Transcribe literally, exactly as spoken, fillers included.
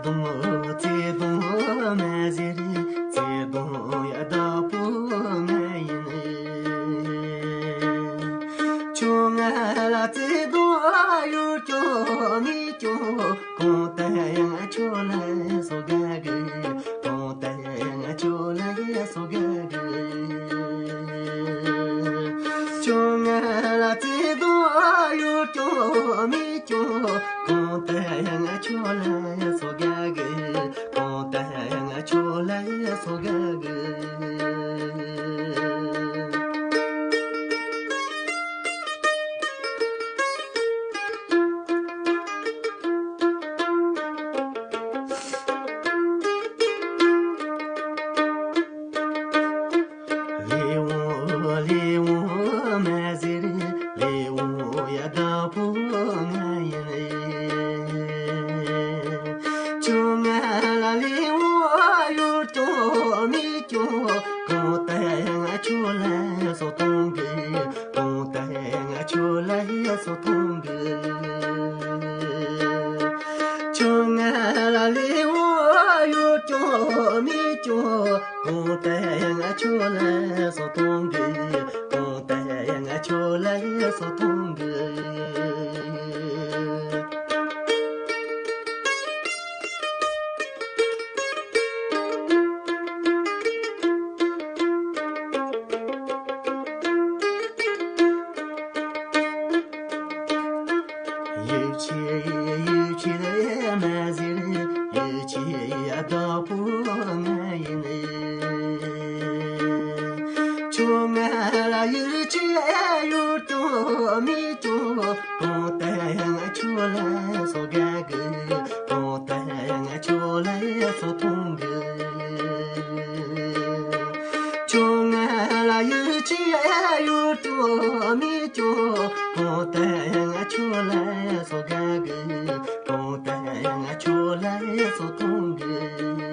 གདོང་བརྩེ་གདོང་མ་ཟེར། བརྩེ་གདོང་ཡ་བདག་པོ་ང་ཡིན། ཁྱོད་ང་ལ་བརྩེ་གདོང་ཡོད་ཀྱང་མེད་ཀྱང་། གང་ལྟར་ཡང་ཁྱོད་ལ་སོ་དགའ་གི། གང་ལྟར་ཡང་ཁྱོད་ལ་སོ་དགའ་གི། ཁྱོད་ང་ལ་བརྩེ་གདོང་ཡོད་ཀྱང་མེད་ཀྱང་། གང་ལྟར་ཡང་ཁྱོད་ལ་སོ་དགའ་གི། གང་ལྟར་ཡང་ཁྱོད་ལ་སོ་དགའ་གི། ལེའུ་ལེའུ་མ་ཟེར། ལེའུ་ཡ་བདག་པོ་ང་ཡིན། ཁྱོད་ང་ལ་ལེའུ་ཡོད་ཀྱང་མེད་ཀྱང་། གང་ལྟར་ང་ཁྱོད་ལ་སོ་གཏོང་གི། གང་ལྟར་ང་ཁྱོད་ལ་སོ་གཏོང་གི། ཁྱོད་ང་ལ་ལེའུ་ཡོད་ཀྱང་མེད་ཀྱང་། གང་ལྟར་ང་ཁྱོད་ལ་སོ་གཏོང་གི། གང་ལྟར་ང་ཁྱོད་ལ་སོ་གཏོང་གི། ཡིད་ཆེས་ཡིད་ཆེས་མ་ཟེར། ཡིད་ཆེས་ཡ་བདག་པོ་ང་ཡིན། ཁྱོད་ང་ལ་ཡིད་ཆེས་ཡོད་ཀྱང་མེད་ཀྱང་། གང་ལྟར་ཡང་ཁྱོད་ལ་སོ་དགའ་གི། གང་ལྟར་ཡང་ཁྱོད་ལ་སོ་གཏོང་གི། ཁྱོད་ང་ལ་ཡིད་ཆེས་ཡོད་ཀྱང་མེད་ཀྱང་། གང་ལྟར་ཡང་ཁྱོད་ལ་སོ་དགའ་གི། གང་ལྟར་ཡང་ཁྱོད་ལ་སོ་གཏོང་གི།